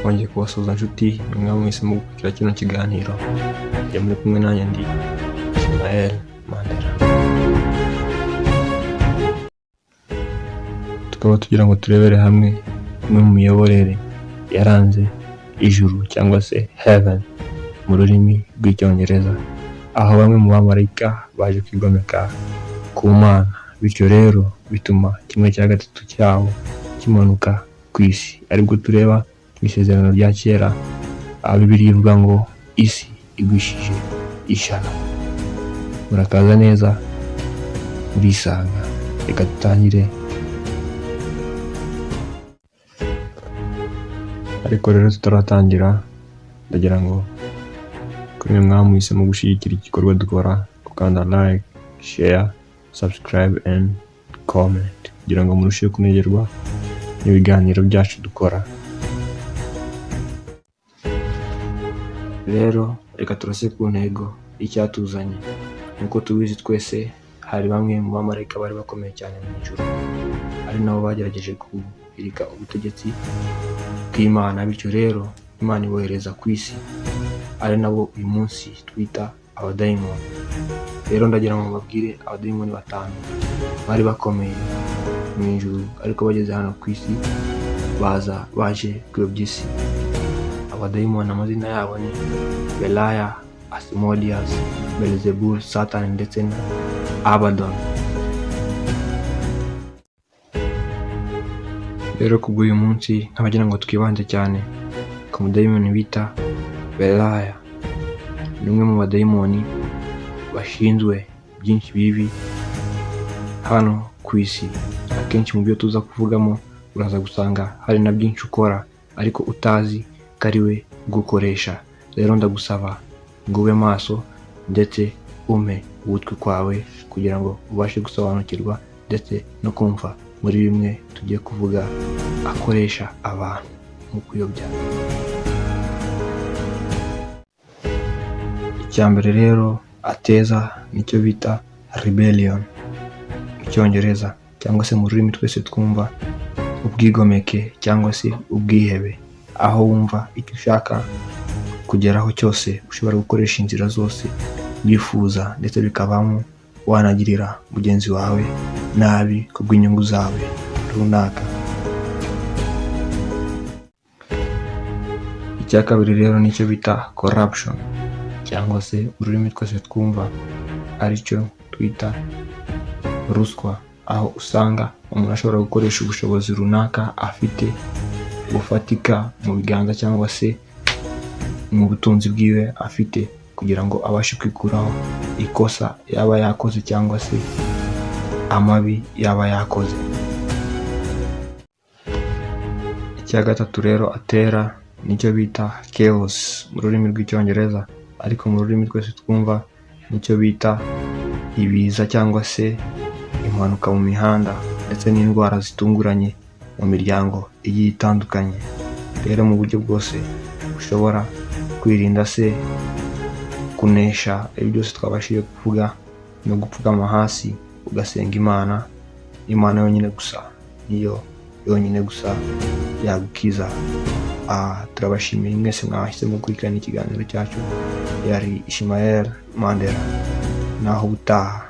Twongeye kubasuhuza nshuti mwe mwese mu gukurikira kino kiganiro. Njye muri kumwe nanjye ndi Ismael Mandela. Tukaba tugira ngo turebere hamwe imwe mu miyoborere yaranze ijuru cyangwa se heaven mu rurimi rw'Icyongereza, aho bamwe mu bamarayika baje kwigomeka ku Mana, bityo rero bituma kimwe cya gatatu cyabo kimanuka ku isi, aribwo tureba mu Isezerano rya Kera, aho Bibiliya ivuga ngo isi igwishije ishyano. Murakaza neza, murisanga, reka dutangire. Ariko rero tutaratangira, ndagira ngo kuri mwe mwamuhisemo gushyigikira igikorwa dukora, gukanda like, share, subscribe and comment, kugira ngo murusheho kunogerwa n'ibiganiro byacu dukora. Rero reka turase ku ntego y'icyatuzanye. Nk'uko tubizi twese, hari bamwe mu bamarayika bari bakomeye cyane mu ijuru, ari nabo bagerageje guhirika ubutegetsi bw'Imana, bityo rero Imana ibohereza ku isi, ari nabo uyu munsi twita abadayimoni. Rero ndagira ngo mbabwire abadayimoni batanu bari bakomeye mu ijuru, ariko bageze hano ku isi baza baje kuyobya isi. Abadayimoni amazina yabo ni Belaya, Asmodeus, Belzebul, Satan ndetse na Abaddon. Rero kubw'uyu munsi nkabagira ngo twibande cyane ku mudayimoni bita Belaya. Ni umwe mu badayimoni bashinzwe byinshi bibi hano ku isi. Akenshi mu byo tuza kuvugamo uraza gusanga hari na byinshi ukora ariko utazi ko ari we ugukoresha. Rero ndagusaba ngo ube maso ndetse umpe ugutwi kwawe kugira ngo ubashe gusobanukirwa ndetse no kumva muri bimwe tugiye kuvuga akoresha abantu mu kuyobya. Icya mbere rero ateza nicyo bita rebellion mu Cyongereza, cyangwa se mu rurimi twese twumva ubwigomeke cyangwa se ubwihebe, aho wumva icyo ushaka kugeraho cyose ushobora gukoresha inzira zose wifuza, ndetse bikabamo wanagirira mugenzi wawe nabi kubw'inyungu zawe runaka. Icya kabiri rero nicyo bita corruption, cyangwa se ururimi twese twumva aricyo twita ruswa, aho usanga umuntu ashobora gukoresha ubushobozi runaka afite bufatika mu biganza cyangwa se mu butunzi bwiwe afite, kugira ngo abashe kwikuraho ikosa yaba yakoze cyangwa se amabi yaba yakoze. Icya gatatu rero atera nicyo bita chaos mu rurimi rw'Icyongereza, ariko mu rurimi twese twumva nicyo bita ibiza cyangwa se impanuka mu mihanda ndetse n'indwara zitunguranye mu miryango igiye itandukanye. Rero mu buryo bwose ushobora kwirinda se kunesha ibi byose twabashije kuvuga no gupfukama hasi ugasenga Imana, Imana yonyine gusa niyo yonyine gusa yagukiza. Turabashimiye mwese mwahisemo gukurikirana ikiganiro cyacu. Yari Ismael Mandela, naho ubutaha.